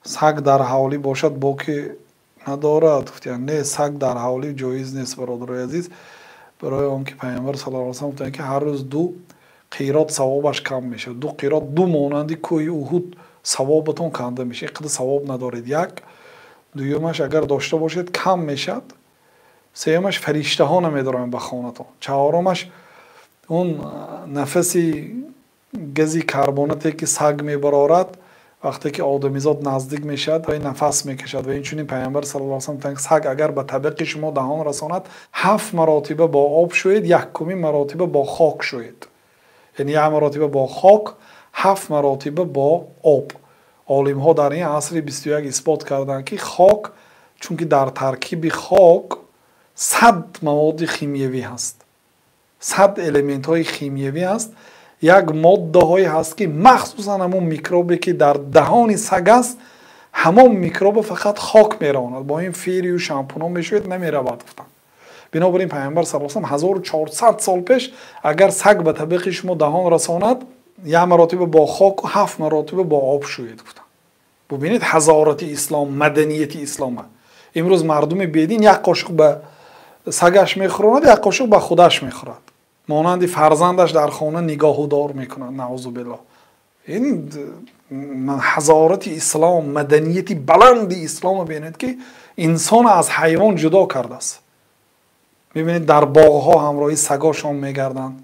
Саг дар ҳавлӣ бошад, боки надорад? Гуфтиянд, не, саг дар ҳавлӣ ҷоиз нест, бародарои азиз, барои он ки Пайғамбар саллаллоҳу алайҳи васаллам гуфтанд, ки ҳар рӯз 2 қирот савобаш кам мешавад. 2 қирот, 2 монанди кӯҳи Уҳуд савобатон канда мешавад. Ин қадар савоб надоред. Як. Дуюмаш, агар дошта бошед, кам мешавад. Сеюмаш, фариштаҳо намедоранд ба хонатон. Чаҳорумаш, он нафаси гази карбонате, ки саг мебарорад, вақте ки одамизод наздик мешавад ва нафас мекашад. Ва инчунин Пайғамбар саллаллоҳу алайҳи васаллам гуфтанд, саг агар ба табақи шумо даҳон расонад, 7 маротиба бо об шӯед, якумин маротиба бо хок шӯед. Яъне як маротиба бо хок, 7 маротиба бо об. Олимҳо дар ин асри 21 исбот карданд, ки хок, чунки дар таркиби хок 100 маводи химиявӣ ҳаст, 100 элементҳои химиявӣ ҳаст, як моддаҳое ҳаст, ки махсусан ҳамон микробе, ки дар даҳони саг аст, ҳамон микробе фақат хок меравонад. Бо ин фирию шампуно мешӯед, намеравад, гуфтанд. Бинобар ин Пайғамбар саллаллоҳу алайҳи васаллам 1400 сол пеш, агар саг ба табиқи шумо даҳон расонад, як маротиба бо хок ва 7 маротиба бо об шӯед, гуфтанд. Бубинед ҳазорати ислом, маданияти ислом. Имрӯз мардуми бедин як қошуқ ба сагаш мехӯронад, як қошуқ ба худаш мехӯрад. Монанди фарзандаш дар хона нигоҳудор мекунад, наъузу биллоҳ. Ин ҳазорати ислом, маданияти баланди исломро бинед, ки инсон аз ҳайвон ҷудо кардааст. Мебинед, дар боғҳо ҳамроҳи сагошон мегарданд.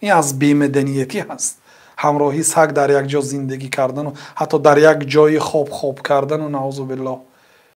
Ин аз бемаданиятӣ ҳаст. Ҳамроҳи саг дар як ҷо зиндагӣ кардану ҳатто дар як ҷои хоб хоб кардану, наъузу биллоҳ.